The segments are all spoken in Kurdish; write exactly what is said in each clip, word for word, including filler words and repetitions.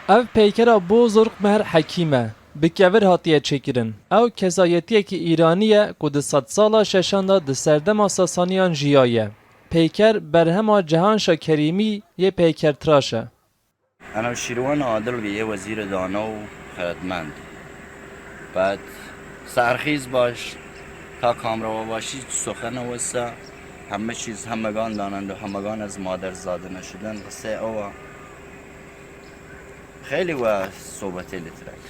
Ev peykera Bozorg Mehr Hekîm e. Bi kevir hatiye çêkirin. Ew kesayetiyekî Îranî ye ku di sedsala şeşan de di serdema Sasaniyan jiyaye. Peyker berhema Cihanşa Kerîmî yê peykertiraş e. Enewşîrwan Adil bî yê wezîrê dana û xeretmend. Bad serxîz baş, ta kamra we başî suxene wisa, heme çîz hemegan danen do hemegan ez maderzade neşiden, qisê ew a. Xeylî we sohbetê li tirek.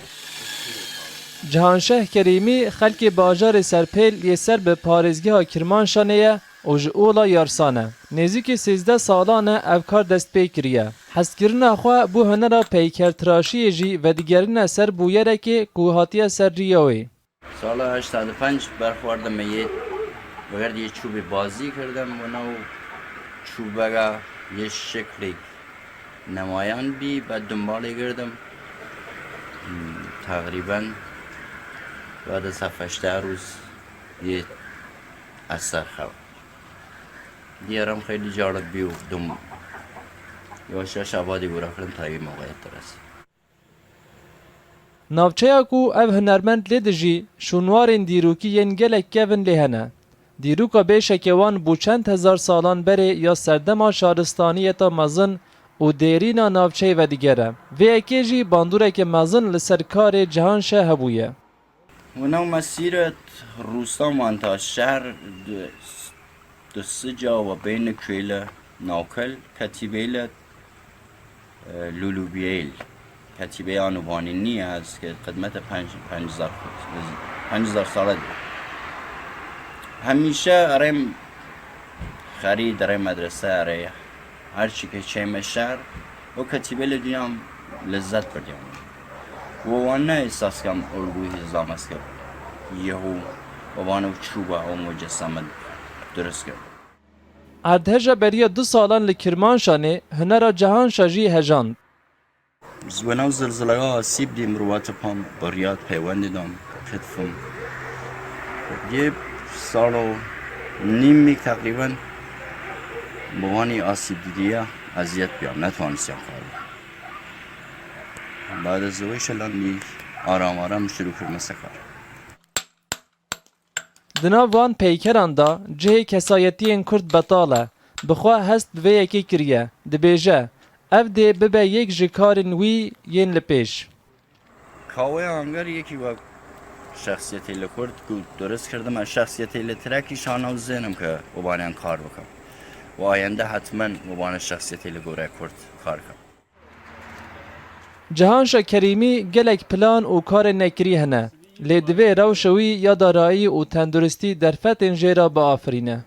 Cihanşeh Kerîmî xelkê bajarê Serpêl yê ser bi parêzgeha Kirmanşanê ye û ji ola Yarsan e. Nêzîkî sêzdeh salan e ev kar dest pê kiriye. Hezkirina xwe bo hunera peykertiraşiyê jî vedigerîne ser bûyerekê ku hatiye ser riya wê. Sala heştad û pênc berxwardime yê, bi gerdî yê çûbê bazî kirdim, wina û çûbega yê şeklêk nemayan bî, be dumbalê girdim. Hmm, teqrîben bade sefeşte rûz yê eser xew. Diyarım xeylî carib bî û dum. Yavaş yavaş abadî gura kirin ta yê mewqeyê diresî. Navçeya ku ev hunermend lê dijî, şûnwarên dîrokî yên gelek kevin lê hene. Dîroka bêşeke wan bo çend hezar salan berê ya serdema şaristaniyeta mezin û dêrîna navçeyê vedigere. Vê yekê jî bandoreke mezin li ser karê Cihanşe hebûye. Wina mesîret rûstan wan ta şehr di, di sica we beyne kuêle nawkel ketîbeyle, e, lûlûbiyeyl. Ketîbeya nûvanî niye, ez ke xidmete penc, penc hezar, penc hezar sale dibe. Hemîşe erêm xerîd, erê medrese, erê her çi ke çeyme şer, o ketîbê li dinyam lezzet birdiyan. Wo wan ne esas kam ulgûyî zamezkir. Yehu, we wan ew çûba, ew muceseme durust kir. Erdheja beriya du salan li Kirmanşanê hunera Cihanşa jî hejand. Ji wena zilzileya asîb dî mirwatê pam biriyat peywendê dan, ketifim. Yê salo nîmî teqrîben bi wanî asîb didiye, eziyet biya, netwanisiyan kar bikim. Bad ez wê şelan dî aram aram şirû kirime sekar. Di nav van peykeran de cihê kesayetiyên Kurd betal e. Bi xwe hest bi vê yekê kiriye. Dibêje, ev dê bibe yek ji karên wî yên li pêş. Kawê Anger yekî wek şexsiyetê li Kurd ku durist kirdim, ez şexsiyetê li tirekî şana û zênim ke webaniyan kar bikim. Û ayende hetmen webane şexsiyetê li gore Kurd kar bikim. Cihanşa Kerîmî gelek plan û karên nekirî hene, lê divê rewşa wî ya darayî û tenduristî derfetên jê re biafirîne.